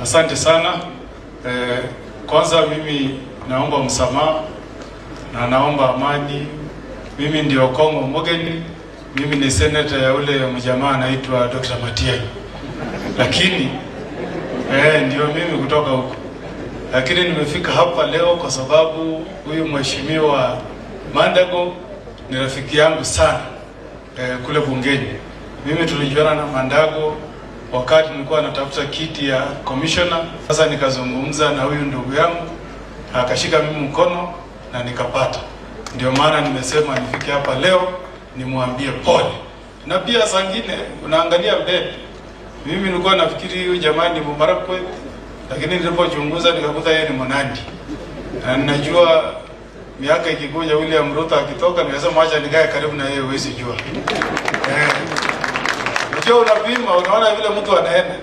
Asante sana. Kwanza mimi naomba msamaha na naomba amani. Mimi ndio Kongo Mogeni, mimi ni senator ya ule mjamaa anaitwa Dr. Matiang'i, lakini ndio mimi kutoka huko, lakini nimefika hapa leo kwa sababu huyu mheshimiwa Mandago ni rafiki yangu sana kule bungeni. Mimi tulijuana na Mandago wakati nilikuwa natafuta kiti ya commissioner. Sasa nikazungumza na huyu ndugu yangu akashika mimi mkono na nikapata. Ndio maana nimesema nifike hapa leo nimwambie pole. Na pia saa ingine unaangalia mbele. Mimi nilikuwa nafikiri huyu jamaa ni Marakwet, lakini nilipochunguza nikakuta yeye ni Mnandi. Na ninajua miaka ikikuja William Ruto akitoka, nikasema acha nikae karibu na yeye, huwezi jua. Unajua unapima, unaona vile mtu anaenda.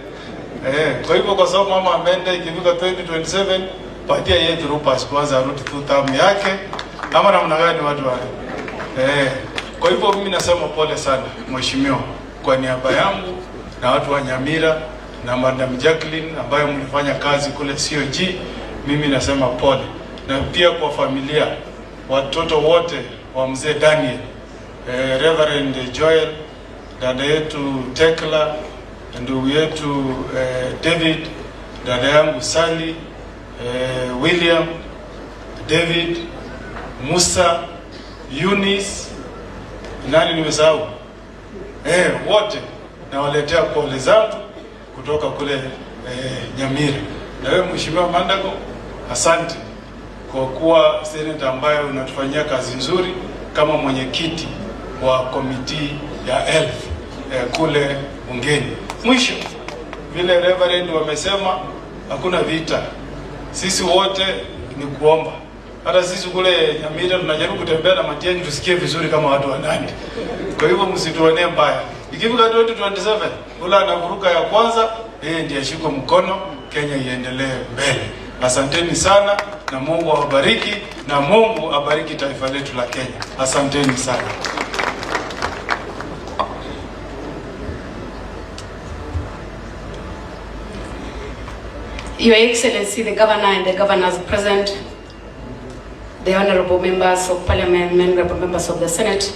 Kwa hivyo kwa sababu mama ameenda, ikifika 2027 patia yeye through pass kwanza arudi tu term yake ama namna gani watu wale. Kwa hivyo mimi nasema pole sana mheshimiwa, kwa niaba yangu na watu wa Nyamira na Madam Jacqueline ambayo mlifanya kazi kule COG, mimi nasema pole, na pia kwa familia, watoto wote wa mzee Daniel, Reverend Joel, dada yetu Tekla, ndugu yetu David, dada yangu Sally, William, David, Musa, Eunice, nani nimesahau? Wote nawaletea pole zangu kutoka kule Nyamira. Na wewe Mheshimiwa Mandago, asante kwa kuwa senator ambayo unatufanyia kazi nzuri kama mwenyekiti wa committee ya health kule bungeni. Mwisho, vile Reverend wamesema hakuna vita, sisi wote ni kuomba. Hata sisi kule Nyamira tunajaribu kutembea na Matiang'i tusikie vizuri kama watu wa Nandi. Kwa hivyo msituonee mbaya. Ikifika 2027 ule anavuruka ya kwanza, yeye ndiye ashikwe mkono, Kenya iendelee mbele. Asanteni sana na Mungu awabariki na Mungu abariki taifa letu la Kenya. Asanteni sana. Your Excellency, the Governor and the Governors present, the Honorable Members of Parliament, Honorable Members of the Senate,